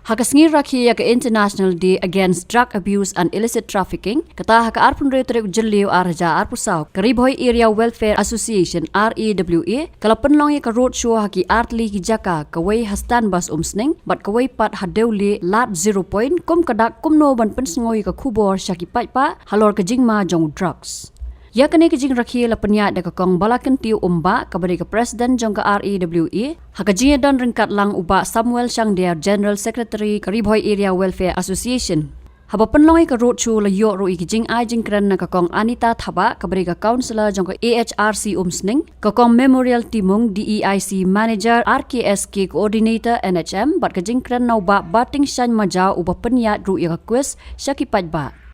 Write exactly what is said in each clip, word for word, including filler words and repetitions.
Ha ka sngi rakhe ïa ka International Day Against Drug Abuse and Illicit Trafficking, kata ha ka arphew hynriew tarik Jylliew arhajar arphew saw, ka Ri Bhoi Area Welfare Association, R A W A, ka la pynlong ïa ka roadshow ha ki artylli ki jaka, kawei ha Stand Bus Umsning bad kawei pat ha Dewlieh Lad Zero Point, kum ka dak kumno ban pynsngew ïa ka khubor sha ki paidbah halor ka jingma jong u drugs. Ïa kane ka jingrakhe la pynïaid da ka Kong Balakyntiew Umbah, kaba dei ka President jong ka R A W A, ha ka jingïadon ryngkat lang u Bah Samuel Shangdiar, General Secretary ka Ri Bhoi Area Welfare Association. Haba pynlong ïa ka roadshow la ïoh ruh ïa ka jingai jingkren na ka Kong Anita Thabah, kaba dei ka Councillor jong ka A H R C Umsning, ka Kong Memorial Timung, D E I C Manager, R K S K Coordinator, N H M, bad ka jingkren na u Bah Bating Shaiñ Majaw, uba pynïaid ruh ïa ka quiz sha ki paidbah.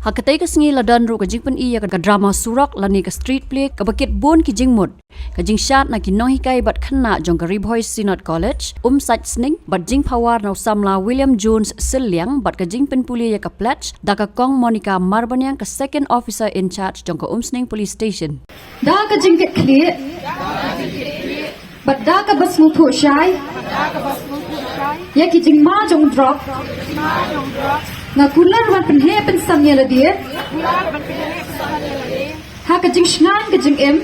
Ha katei ka sngi la don ruh ka jingpyni ïa ka drama surok lane ka street play kaba kit bun ki jingmut. Ka jingshad na ki nonghikai bad khynnah jong ka Ri Bhoi Synod College, Umsaitsning, bad jingphawar na u samla William Jones Sylliang bad ka jingpynpule ïa ka pledge da ka Kong Monica Marbaniang, ka Second Officer in Charge jong ka Umsning Police Station. Da ka jingkitkhlieh bad da kaba sngewthuh shai ïa ki jingma jong drok, nga kular ban pynheh pynsam ïa lade ha ka jingshngaiñ ka jingim,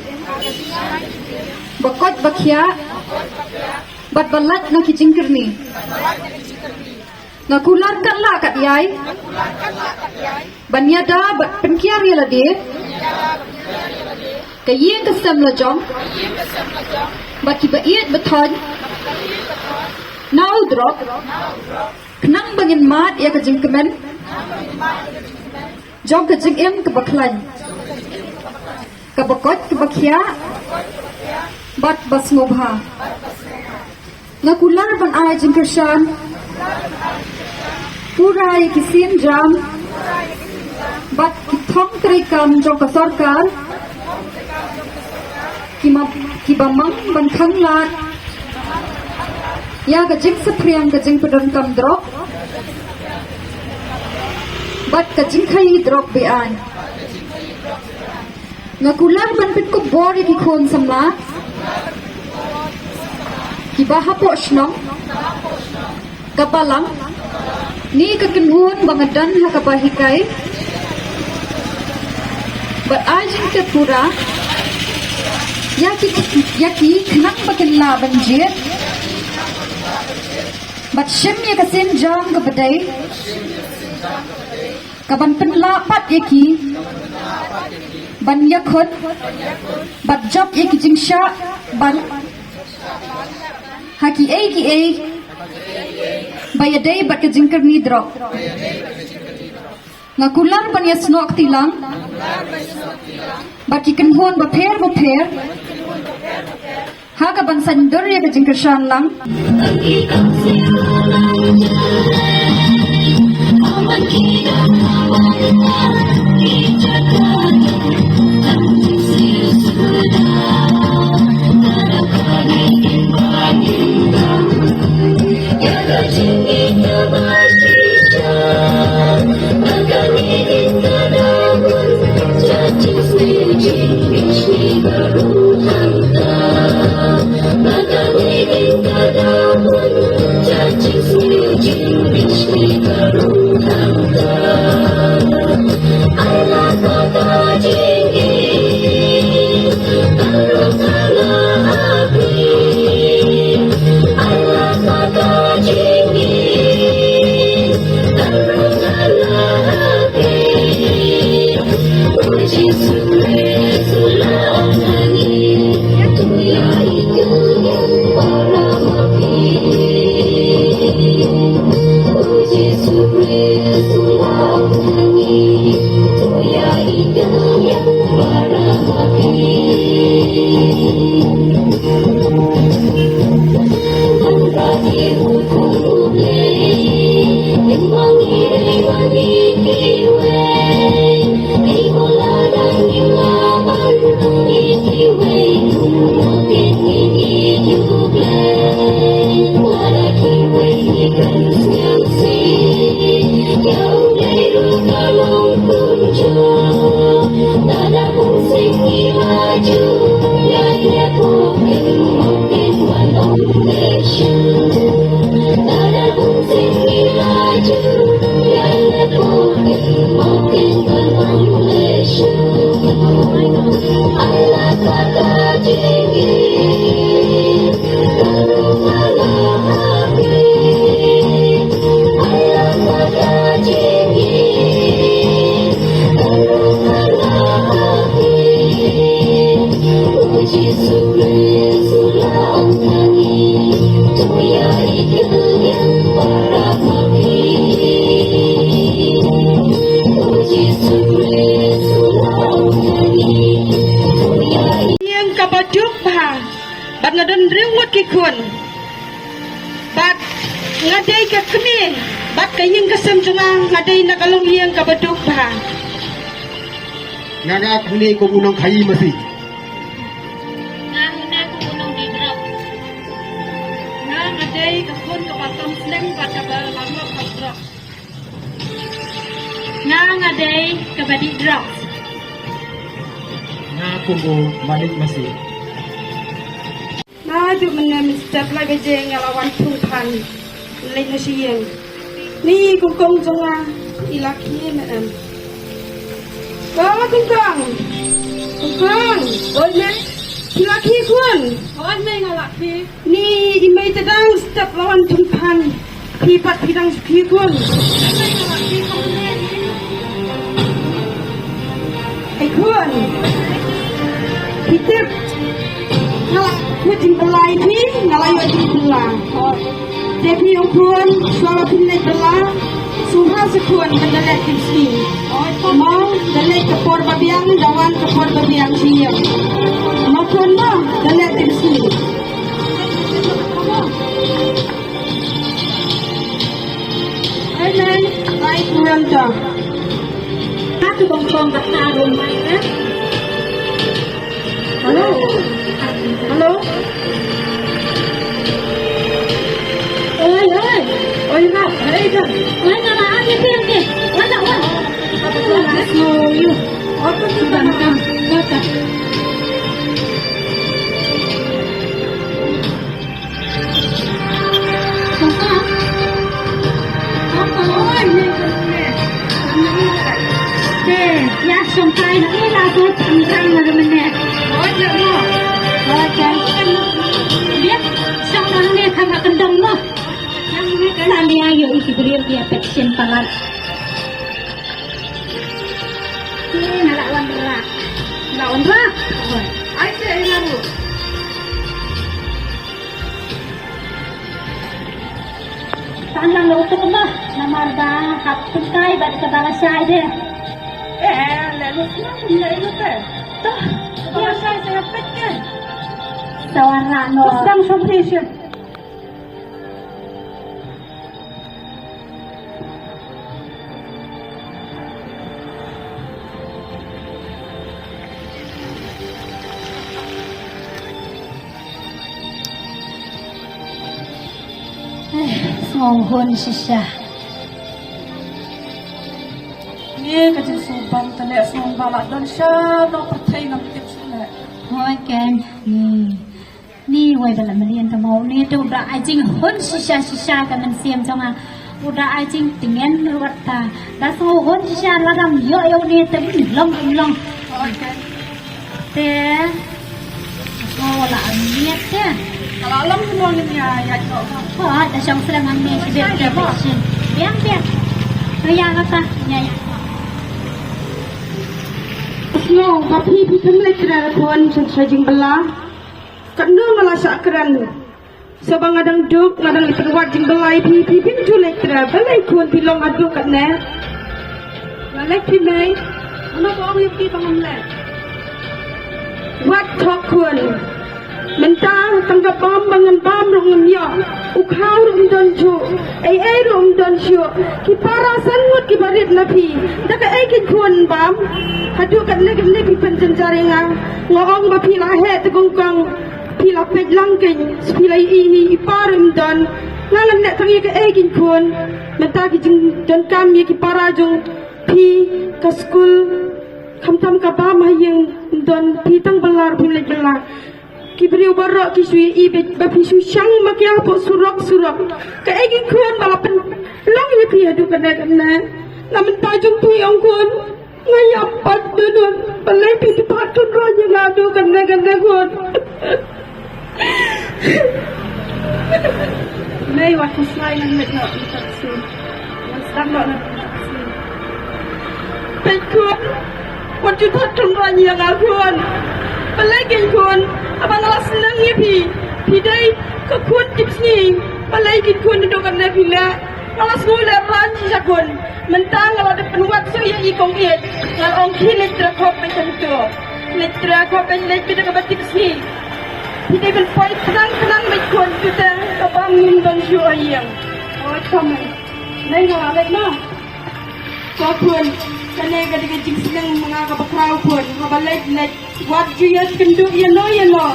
ba koit ba khiah bad ba lait na ki jingkyrni. Nga kular katba lah katba ïai ban ïada bad pynkiar ïa lade, ka ïing ka sem la jong bad kiba ïeit ba thoiñ na u drok, khnang ba ngin mad ïa ka jingkmen jong ka jingim kaba khlaiñ, kaba koit kaba khiah bad ba sngewbha. Nga kular ban ai jingkyrshan pura ïa ki sienjam bad ki thong treikam jong ka sorkar, ki ma, kiba mang ban khanglad ïa ka jingsaphriang ka jingpyndonkam drok bad ka jingkhaïi drok be-aiñ. Nga kular ban pynkup bor ïa ki khun samla kiba hapoh shnong, ka balang ne ka kynhun ba nga don ha kaba hikai, bad ai jingtip pura ïa ki, ïa ki khnang ba kin lah ban jied bad shim ïa ka sienjam kaba dei, kaban pynlah pat ïa ki ban ïakhun bad jop ïa ki jingshah ban ha kiei kiei ba ïadei bad ka jingkyrni drok. Nga kular ban ïasnoh kti lang bad ki kynhun bapher bapher ha kaban saiñdur ïa ka jingkyrshan lang. Ïing kaba duk bha, bad nga don hynriew ngut ki khun. Bad nga dei ka kmie, bad ka ïing ka sem jong nga, nga dei na ka longïing kaba duk bha. Nga nga kmie kum u nongkhaïi masi. Nga nga kum u nongdie drok. Nga nga dei ka khun kaba tam snem bad kaba la ngop ha drok. Nga nga dei kaba dih drok. Nga kum u malik masi. Naduh mynne mynstep lai baje nga la wan thung phan. Leit na sha ïing. Ni kong kong jong nga i la khie ne em. Ko kong kong. Kong kong. Oi me. Phi la khie khun. Oi me nga la khie. Ni i mei te dang step la wan thung phan. Phi pat phi dang shu khie khun. Ai khun. Phi tip. Nga la khut jingbylla ïa phi, nga la ïoh jingbylla. Te phi ong khun, shuwa ba phin leit bylla, sngewbha sa khun, ban da leit kim sngi. Mo, da leit ka por ba biang, da wan ka por ba biang sha ïing. Mo khun mo, da leit kim sngi. Amen. Bye, Toronto. Aku bongkong bata rumah, eh? Hello. Hello. Oi, oi. Oi, Rap. Hey, Rap. Oi, Rap. Oi, Rap. Oi, Rap. Te, ïa shongkai na ila ko tang rang na mene. Oi, oi. Oi, oi. Ïa shong rang ne kham akan dong mo. Yang ne kan alia yo iki beriam dia pet sien palat. Ni na la wan ra. La wan ra. Ai se ai lalu. Tang lang lo tu kemah, namar ba hap tengkai bad ka bala shai de. Eh, lalu semua pun lalu te. Toh, ka bala shai saya pet ke. Sawara no. Sedang solution. Sngewhun shisha. Ngi ka jingsngewbang tale sngewbang la don sha no pyrthei ngam tip shuh le. Hoi ken. Ni wei ba la mlien ta mo ni tu da ai jinghun shisha shisha ka mynsiem jong nga. U da ai jingtngen ruat ta. Da sngewhun shisha la dang ïoh ïoh ni te long long. Te. Ko la miet te. Ka la long ki long ni ya ya ko. Ko da shong srem am ni sibet ke ba shin. Biang biang. Ko ya ka ta ya ya. Sngewbha phi phi phi leit kren khun sha jingbylla. Katno nga la shah kren. Sa ba nga dang duk, nga dang leit pynwad jingbylla ïa phi, phi phim ju leit kren. Balei khun phi long haduh katne? Nga leit phi mei. Ano ba ong ïa phi ba ngam leit? Wat thok khun. Mynta tang ka bam ba ngan bam ruh ngam ïoh. U khaw ruh ym don shuh. Ei ei ruh ym don shuh. Ki para san ngut kiba rit na phi. Da kaei kin khun bam? Haduh katne katne phi pynjynjar ïa nga. Nga ong ba phi la heh te kong kong. Phi la peit lang kein, phi la ïohi i pa ruh ym don. Nga ngan leh tang ïa kaei kein khun. Mynta ki jingdonkam ïa ki para jong phi, ka skul, khamtam ka bam ha ïing ym don, phi tang bylla ruh phi leit bylla. Ki briew baroh ki shu ïohi ba phi shu shang makia hapoh surok surok. Kaei kein khun ba la pynlong ïa phi haduh katne katne. Na mynta jong phi ong khun. Nga ïap pat dudut. Balei phi pat kynroh ïa nga haduh kane kane khun? Mei, wat khuslai ngan leit noh. Ngan sdang noh na. Peit khun, wat ju thot kynroh ïa nga khun. Balei kein khun? Haba nga la sneng ïa phi, phi dei ka khun jingpyni. Balei kein khun, naduh kane phi leh? Nga la sngew lehrain shisha khun. Mynta nga la dep pynwad shuh ïa i kong ïeit. Nga la ong khie leit tyrkhong beit hangto. Leit tyrkhong beit, leit beit da kaba tipsngi. Phi dei ban poi khnang khnang beit khun, to te ka bam ngim don shuh ha ïing. Oi, to mei. Mei, nga la leit noh. To khun, kane ka dei ka jingsneng ma nga kaba khraw khun. Haba leit leit, wat ju ïakynduh ïano ïano.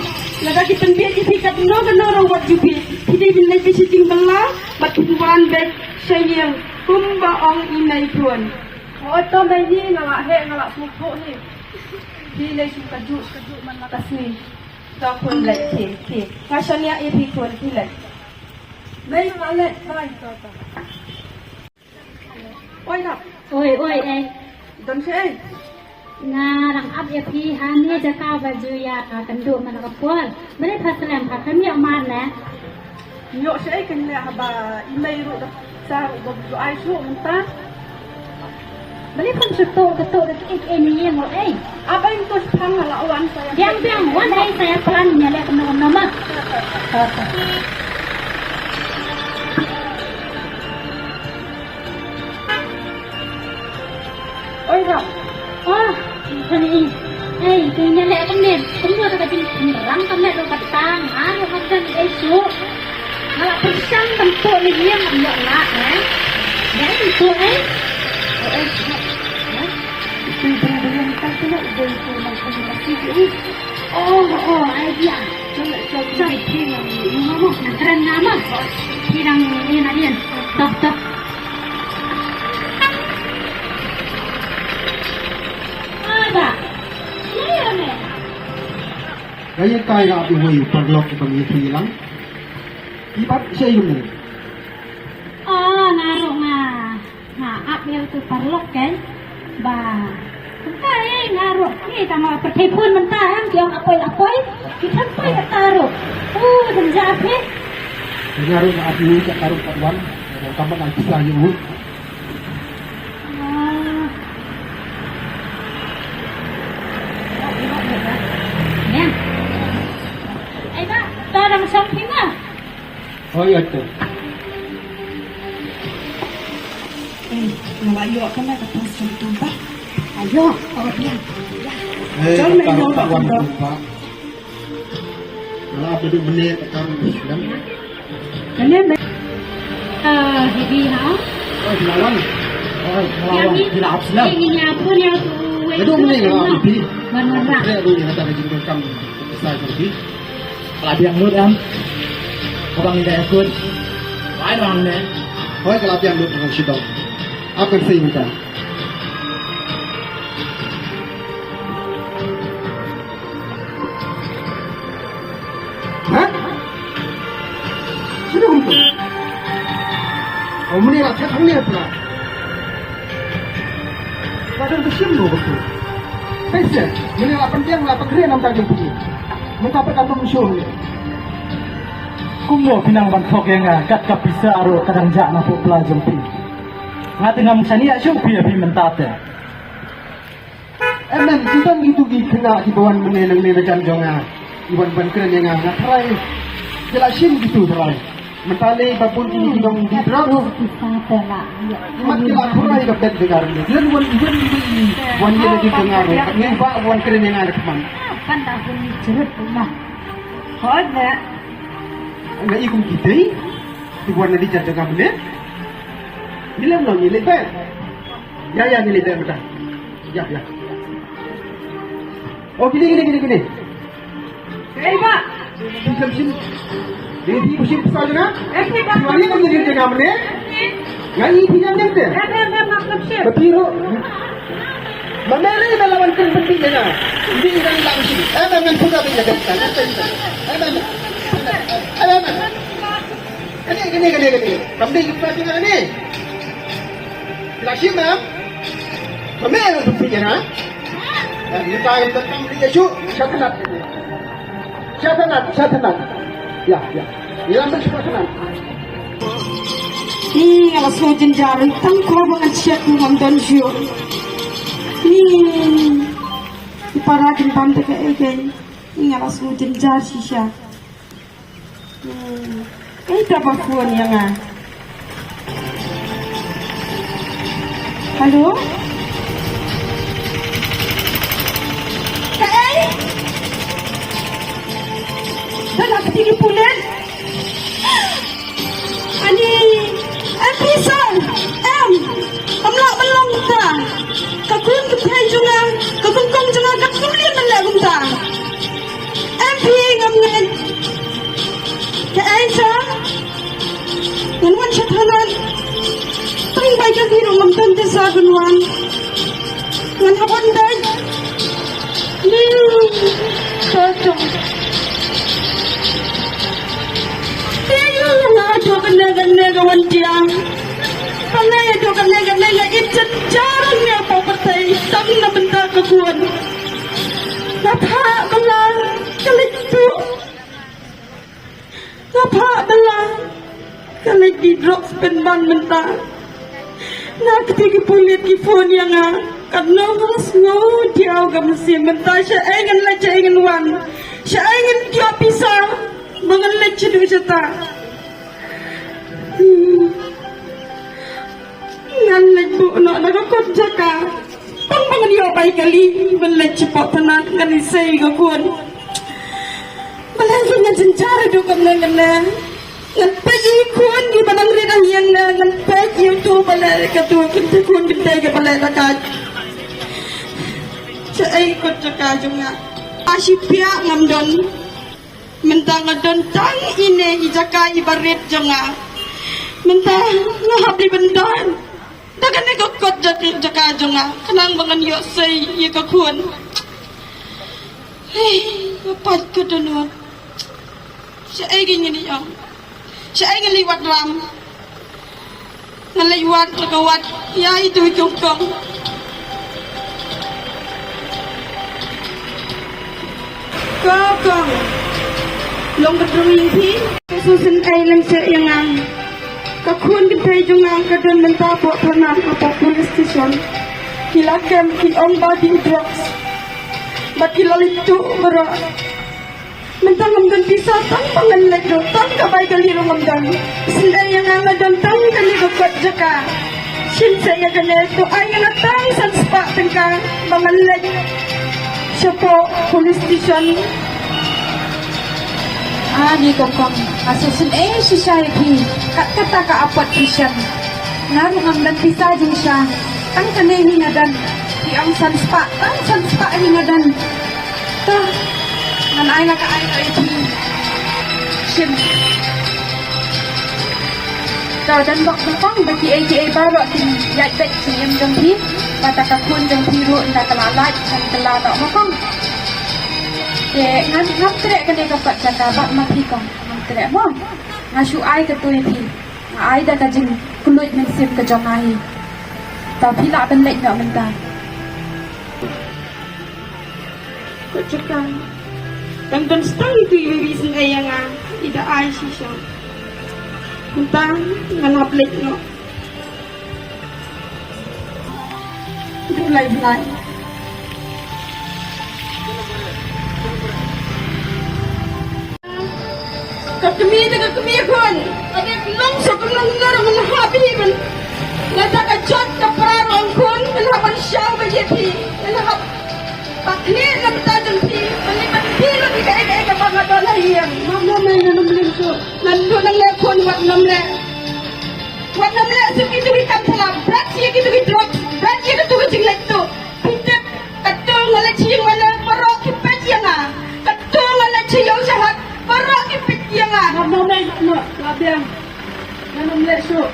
Lada ki pynbieit ïa phi katno katno ruh, wat ju bieit. Phi dei ban leit beit sha jingbylla bad phin wan beit sha ïing kumba ong i mei khun. Oi, to mei hi, nga la heh, nga la sngewthuh hi. Phi leit shu kajuh shu kajuh man la ka sngi. To khun, leit phi, phi. Nga shaniah ïa phi khun, phi leit. Mei, nga la leit, bye, to to. Oi, Rap. Oi, oi, ei. Don shaei? Nga dang ap ïa phi ha ne jaka ba ju ïakynduh man la ka por. Balei pha slem, pha khlem ïoh mar ne? Ïoh shaei kein leh haba i mei ruh da sa ruh ba ju ai shuh mynta. Balei phim shu tuh ka tuh da kiei kiei ne ïeng ruh ei. Ap ei, to shipang, nga la wan sa ïa. Biang biang, wan ei, sa ïa plan ïa leh kumno kumno ma. Oi, Rap. Oh, kane i. Ei, to ïa leh kumne. Kumno da ka jingpynrang ka met ruh kata, nga ruh ngam don ei shuh. Nga la pyrshang ban tuh ne ïeng, ngam ïoh lah, eh. Dei ban tuh ei. Oh, ei. Ei, bring bring ka tu lah, bring tu lah, bring ka tu. Oh, oh, idea. Cuba, cuba, cuba. Kren nama? Kren nama? Kren nama? Tok, tok. Ada. Iya, iya, nih. Ka ïa kai la ap iwei u paralok ban ïathuh ïalang. Ki bat shaei lum ne? Ah, nga ruh nga. Nga ap ïa utu paralok kein. Ba. Kumta ei nga ruh. Ki tang la pyrthei phone mynta em, ki ong apoi apoi. Ki tang poi kata ruh. Uh, tang ja phi. Nga ruh nga ap ïa utu paralok pat wan. Kam ban ai pisa ïa u. Ah. Ïa. Ai ba, ta dang shong phi ma. Hooid, ïa to. Eh, nga la ïoh ka mai ka pos jong tu ba. Ayo, oh, ïa. Eh, jong me ka ïoh ka wan ba. Nga la ap da u mane ka kam. Kane me. Ah, heavy ha? Oh, nga la wan. Oh, nga la wan. Nga la ap slam. Ini apa ni aku? Ado mane nga la ap pi. Wan wan rak. Ado ni kata ka jingdonkam. Sa jong pi. Ka la biang lut em. Ka bang ïa ka kut. Lai bang ne. Hooid ka la biang lut bang shitong. Ap kan sei mynta. Ha? Sino kumto? Aw mane la thep hangne pla. Ka don ka shim no kumto. Pese, mane la pynbiang la pynrem namar ka jingpyni. Mynta pat ka tum shum ne. Kumno phi nang ban thok ïa nga kat ka pisa ruh ka dang jah na pla jong phi. Nga te ngam shaniah shuh phi ïa phi mynta te. Em em, ki don kitu ki khynnah kiba wan mynne nangne na jan jong nga. Ki wan ban kren ïa nga, nga tharai. Ki la shim kitu tharai. Mynta lei ba bun kine ki nongdie drug. Mat ki la tharai ka bet jong nga ne. Ki wan, wan, wan ïa ki jong nga ruh. Ngi ba wan kren ïa nga na khmat. Hooid ne. Nga i kum ki dei. Ki wan na di jan jong nga mynne. Ngi lem no ngi lem bet. Ïa ïa ngi lem bet mynta. Ïa, ïa. Oh, kine, kine, kine, kine. Ei, ba. Phi khlem shim. Phi, phi shim pisa jong nga? Eh, phi ba. Phi wan ïa ka jingim jong nga mynne? Nga i phi ñiam ñiam te. Eh, eh, eh, ma khlem shim. Ba phi ruh. Ma me re me la wan kren pynbieit ïa nga. Phi dang lam shim. Eh, me, me phi ka beit ïa nga. Eh, me, me. Eh, me, me. Kane, kane, kane, kane. Kam dei jingpynbieit ïa nga ne. Phi la shim em? Ka me ruh pynbieit ïa nga. Ngi ka ïa tang ïa shu, sha tnat. Sha tnat, sha tnat. Ïa, ïa. Ïa, sha tnat. Ni nga la sngew jynjar, tang ko ba ngan shet ngam don shuh. Ni, ni para kin pam te ka egen. Ni nga la sngew jynjar shisha. Hmm. Ei, ta ba phone ïa nga. Hello? Kaei? Da la kti ki pulit? Ani, em phi sir, em, kam lah ban long ta. Ka khun ka khrei jong nga, ka kongkong jong nga, ka khun lin ban leh kumta. Em phi ngam ngeit. Kaei sir? Ngan wan sha thanat. Tang bai ka kti ruh ngam don jasa ban wan. Ngan hap wan dei. Ni. To to. Te ïa nga haduh kane kane ka wan tiang. Kane haduh kane kane nga ïeit jynjar ïa ka pyrthei tang na bynta ka khun. Nga phah ba la ka leit tuh. Nga phah ba la ka leit die drugs pynban mynta. Na kti ki pulit ki phone ïa nga. Katno nga sngew diaw ka mynsiem mynta, shaei ngan leit, shaei ngan wan, shaei ngan ïoh pisa ba ngan leit shaduh shata. Hmm. Ngan leit buh noh na ka kot jaka. Tang ba ngan ïoh bai kali ban leit shapoh tnat, ngan isei ka khun. Balei ngan jynjar haduh kumne kumne? Ngan peit ïa i khun kiba nang rit hangne, ngan peit ïa uto ba leh katu, kynthei khun kynthei kiba leh lakaid. Shaei kot jaka jong nga? Shi phiah ngam don. Mynta nga don tang ine i jaka iba rit jong nga. Mynta nga hap leit ban don da kane ka kot jaka, jaka jong nga, khnang ba ngan ïoh sei ïa ka khun. Hei, nga pait ka dohnud. Shaei ngan ïoh? Shaei ngan leit wad ram? Ngan leit wad, ka wad ïa itu i kongkong. Kongkong, long ka drung ïa phi. Ka sngewsynei lem seh ïa nga. Ka khun kynthei jong nga ka don mynta hapoh thana, hapoh police station. Ki la kem, ki ong ba dih drugs. Bad ki la leit tuh baroh. Mynta ngam don pisa tang ba ngan leit ruh, tang ka bai kali ruh ngam don. Sngewsynei ïa nga, nga don tang kane ka kot jaka. Shim seh ïa kane, to ai ïa nga tang san spah tyngka ba ngan leit shapoh police station. Ani kongkong, nga sngewsynei shisha ïa phi. Kat kata ka apot phi shem. Nga ruh ngam don pisa jingshisha. Tang kane hi nga don. Phi ong san spah, tang san spah hi nga don. To, ngan ai la ka ai ka ïa phi. Shim. To, don bok bok ba kiei kiei baroh kin ïaid beit jingim jong phi. Bad ka khun jong phi ruh ynda ka la lait kan kylla noh mo kong. Te ngan, ngam treh kane ka kot jaka bad ma phi kong. Ngam treh mo. Nga shu ai katu ïa phi. Nga ai da ka jingkylluid mynsiem ka jong nga hi. Tang phi lah ban leit noh mynta. Kot jaka. Tang don stang itu iba isynei ïa nga. I da ai shisha. Mynta ngan hap leit noh. Duh lai blai. Ka kmie te ka kmie khun. Ka dei long sa ka long ngar man ha bi man. Lada ka jot ka pra rong khun, ngan hap ban shaw ba ïa phi. Ngan hap ba khlieh na bynta jong phi. Ban ïa ban phi la phi ka ei ka ei kaba nga don ha ïing. Mam mam ei ngan ym leh shuh. Ngan duh nang leh khun wat nym leh. Wat nym leh shuh kito ki kam sala. Bret ïa kito ki drug. Bret ïa kito ki jingleh to. Phi tip, kato nga leit sha ïing mane, baroh ki peit ïa nga. Kato nga leit sha ïew sha hat, baroh ki peit ïa nga. Ngam nang leh noh, la biang. Ngam nang leh shuh.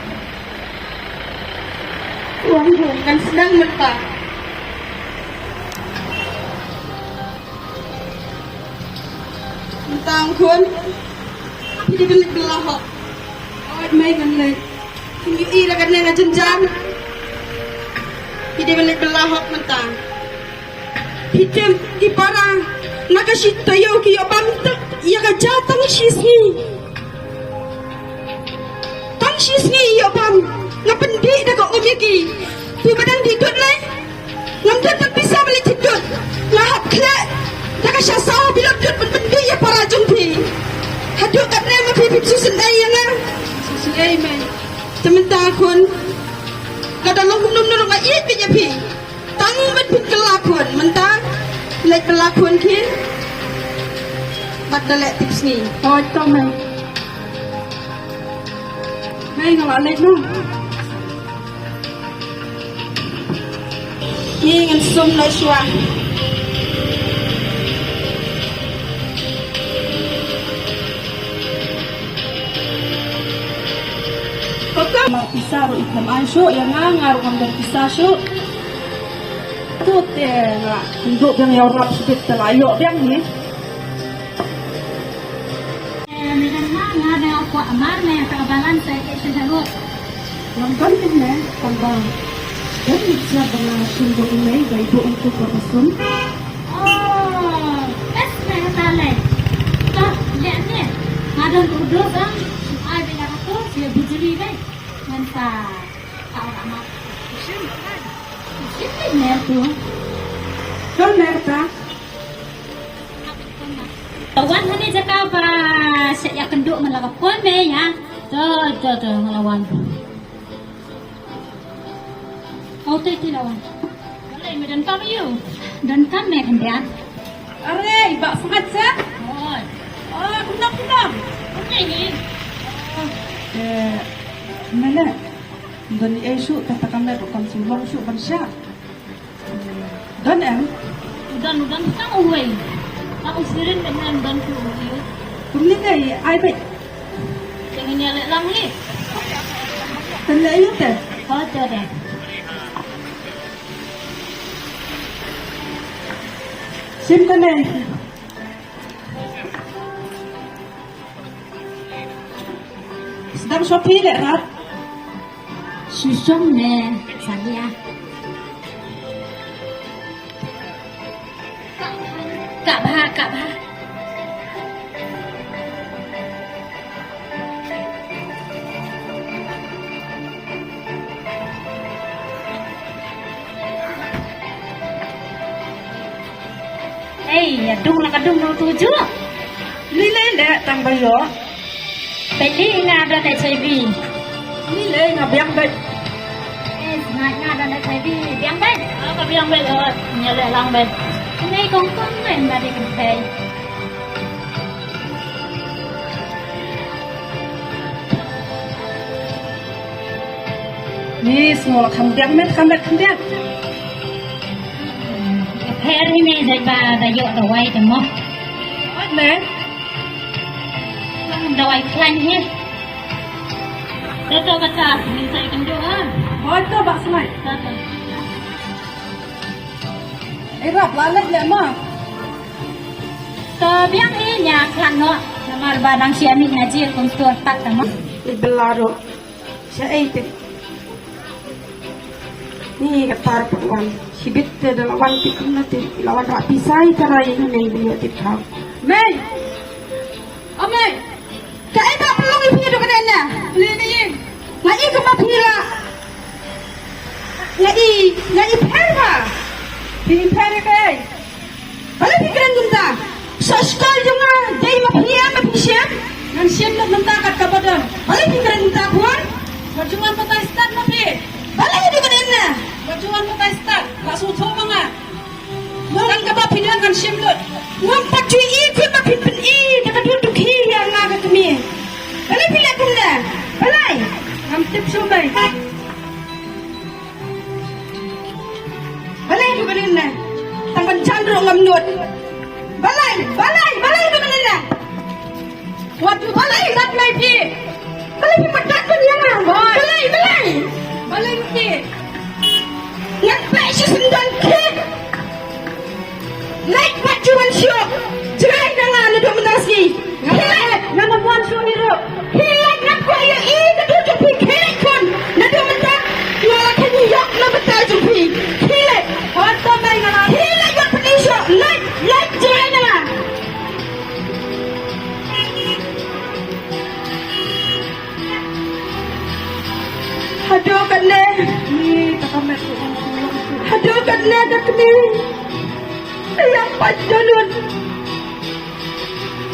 Ong khun, ngan sdang mynta. Mynta ong khun, phi dei ban leit bylla hok. Oi mei, ngan leit. Phin ïohi la kane ka jynjar. Phi dei ban leit bylla hok mynta. Phi tip ki para na ka shi taïew ki ïoh bam tang ïa ka ja tang shi sngi. Tang shi sngi ïoh bam. Nga pyndih da ka um ïa ki. Phi ba dang dih dud lei. Ngam don tang pisa ba leit thied dud. Nga hap khleh da ka sha saw bilot dud ban pyndih ïa para jong phi. Haduh katne ma phi phim sngewsynei ïa nga. Sngewsynei mei. Te mynta khun, lada long kumno kumno ruh nga ïeit beit ïa phi. Tang ban pynkylla khun, mynta leit kylla khun khie. Bad da leh tipsngi. Hooid to mei. Mei, nga la leit noh. Ngi ngan sum noh shuwa. Pisa ruh i khlem ai shuh ïa nga, nga ruh ngam don pisa shuh. Tu te nga kynduh biang ïa u rap shibit te la ïoh biang hi. Eh, ni kan nga, nga da kwah mar ne ka balan sa ke shen ruh. Ngam don pynne tang ba don ni siap ba nga shim jong i mei ba i buh ong tu ka sum. Oh, best ne ta le. To, le ne. Nga don tu dos ang. Ai be nga tu, ye bujuri be. Ngan sa. Tau ra ma. Shim ne tu. Don ne ta. Wan hani jaka ba sha ïa kynduh man la ka phone me ïa. To, to, to, man la wan. Oh, te, te la wan. Balei me donkam ïa u? Donkam me khyndiat. Are, ba sangat sa? Oi. Oh, kumno, kumno? Kumno ni? Oh, eh, mene. Don ei shuh, ta ta kam me ko kam sing long shuh ban sha. Don em? Don, don tang uwei. Tang u sirin bad ngan don tu uwei. Kumne dei, ai bad. Tengin ïa leh lang hi. Kan leh ïa te? Ho te de. Sim kane. Sdang shopi le rat. Shisong ne sadia. Ka bha, ka bha. Ei, ïa dung la ka dung nong tu ju. Lei lei le tang ba ïoh. Peit li nga don H I V. Lei lei nga biang beit. Eh, nga nga don H I V, biang beit. Ah, ka biang beit, oh, ïa le lang beit. Nei kong kong men ba de kan pei. Ni sngew la kham biang met kham met kham biang. Pher hi ne dei ba da ïoh dawai te mo. Ot ne. Dawai khlaiñ hi. Te to kata ni sai kan do ha. Ot to ba sngai. Kata. Eh, rap la leh leh ma. To biang i nia khlad noh. Namar ba dang shi ani na jil kum stur tak ta ma. I bela ruh. Sha ei te. Ni ka tar pun wan. Shibit te da la wan ti kum na ti. La wan rap pisai ta rai ni ni bi ti thau. Mei. O mei. Kaei ba pynlong ïa phi haduh kane ne? Lei ne ïing. Nga i kumba phi la. Nga i, nga i pher ba. Phi i pher ïa kaei? Balei phi kren kumta? Sa skul jong nga dei ma phi em ma phi shem? Ngan shem lut mynta kat kaba don. Balei phi kren kumta khun? Ba ju wan batai stad ma phi. Balei haduh kane ne? Ba ju wan batai stad. Ba sngewthuh ma nga. Ngan kaba phi don ngan shim lut. Ngam pat ju i khun ba phin pyni da ka dukhi ïa nga ka kmie. Balei phi leh kumne? Balei? Ngam tip shuh mei. Balei haduh kane ne? Tang ban jan ruh ngam nud. Balei? Balei? Balei haduh kane ne? Wat u balei rat lai phi. Balei phi madat phi ïa nga. Balei, balei. Balei phi. Ngan pek shi sendang khie. Leit pat ju wan shuh. Jrai na nga naduh mynta sngi. Khie leit. Ngan wan shuh ni ruh. Khie leit, ngan kwah ïa i naduh jong phi. Khie leit khun. Naduh mynta nga la khein ïoh na bynta jong phi. Khie leit. Wan to mai nga la. Khie leit wat pynïoh.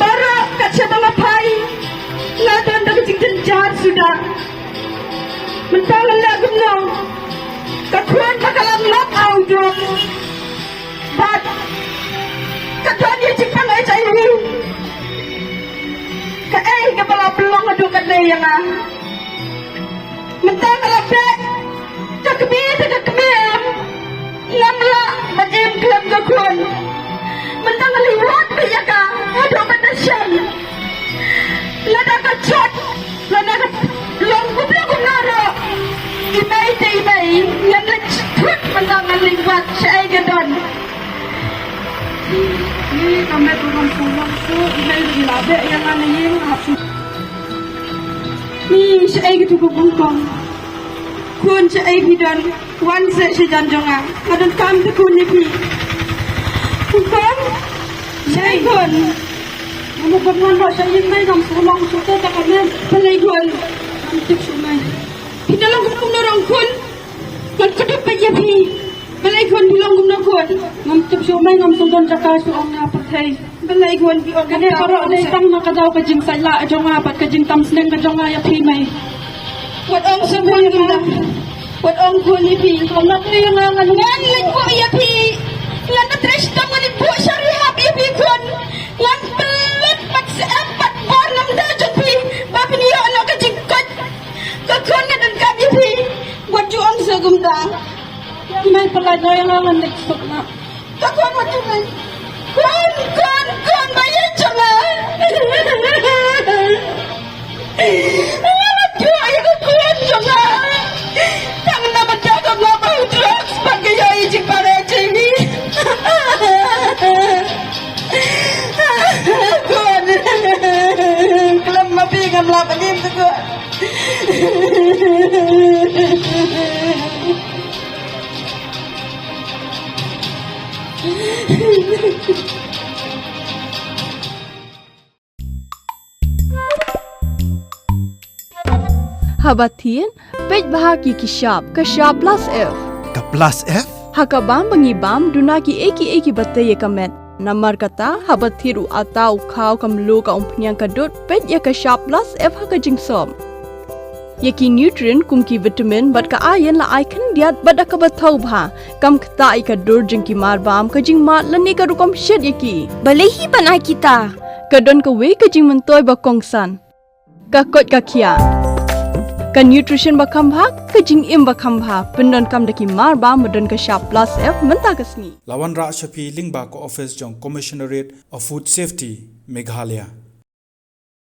Baroh kat shaba nga phai nga don da ka jingjynjar suda. Mynta nga leh kumno, ka khun ba ka la knock out u duk. Bad ka don ïa jingpang H I V. Kaei kaba la pynlong haduh katne ïa nga? Mynta nga la beh da ka kmie da ka kmie em. Ngam lah ban im khlem ka khun. Mynta nga la wad beit ïa ka haduh ba ta shen. Lada ka jot, lada ka long kumno kumno ruh, i mei te i mei, ngan leit thut mynta, ngan leit wad shaei ka don. Ni ka met ruh ngam sngewlong shuh, i mei ruh i la beh ïa nga na ïing, hap shu. Ni shaei katu ka bungkong. Khun, shaei phi don? Wan seh sha jan jong nga. Nga donkam da khun ïa phi. Bungkong. Shaei khun? Nga mut ban wan noh sha ïing mei, ngam sngewlong shuh te da ka met. Balei khun? Ngam tip shuh mei. Phi da long kumno kumno ruh khun. Ngan kdup beit ïa phi. Balei khun phi long kumno khun? Ngam tip shuh mei, ngam sngewdon jaka shuh ong na pyrthei. Balei khun phi ong kumno? Kane baroh dei tang na ka daw ka jingsaitlah jong nga bad ka jingtam sneng ka jong nga ïa phi mei. Wat ong sngewbha ïa nga. Wat ong khun ïa phi. Ong na phi ïa nga, ngan, ngan leit buh ïa phi. Ngan da trei shitom, ngan leit buh sha rehab ïa phi khun. Ngan pynlut bad sep bad bor na bynta jong phi ba phin ïoh noh ka jingkoit. Ka khun nga donkam ïa phi. Wat ju ong sa kumta. Mei, pyllait noh ïa nga, ngan leit suk noh. Ka khun wat ju leit. Khun, khun, khun ba ïeit jong nga. Nga la duh ïa ka khun jong nga tang na bynta ka map u drugs bad ka ïoh ïa jingpang H I V. Khun, khlem ma phi ngam lah ban im te khun. Haba thied, peit bha ki, ki shap, ka shap plus F. Ka plus F? Ha ka bam ba ngi bam, duna kiei kiei kiba tei ïa ka met. Namar kata, haba thied u atta, u khaw, ka mluh, ka umphniang, ka dud, peit ïa ka shap plus F ha ka jingsop. Ïa ki nutrient kum ki vitamin bad ka iron la ai khyndiat bad da kaba thaw bha. Kam ktah ïa ka dur jong ki mar bam, ka jingmad lane ka rukom shet ïa ki. Balei hi ban ai kita? Ka don kawei ka jingmyntoi ba kongsan. Ka koit ka khiah. Ka nutrition ba kham bha, ka jingim ba kham bha. Pyndonkam da ki mar bam ba don ka shap plus F mynta ka sngi. La wanrah sha phi lyngba ka office jong Commissionerate of Food Safety, Meghalaya.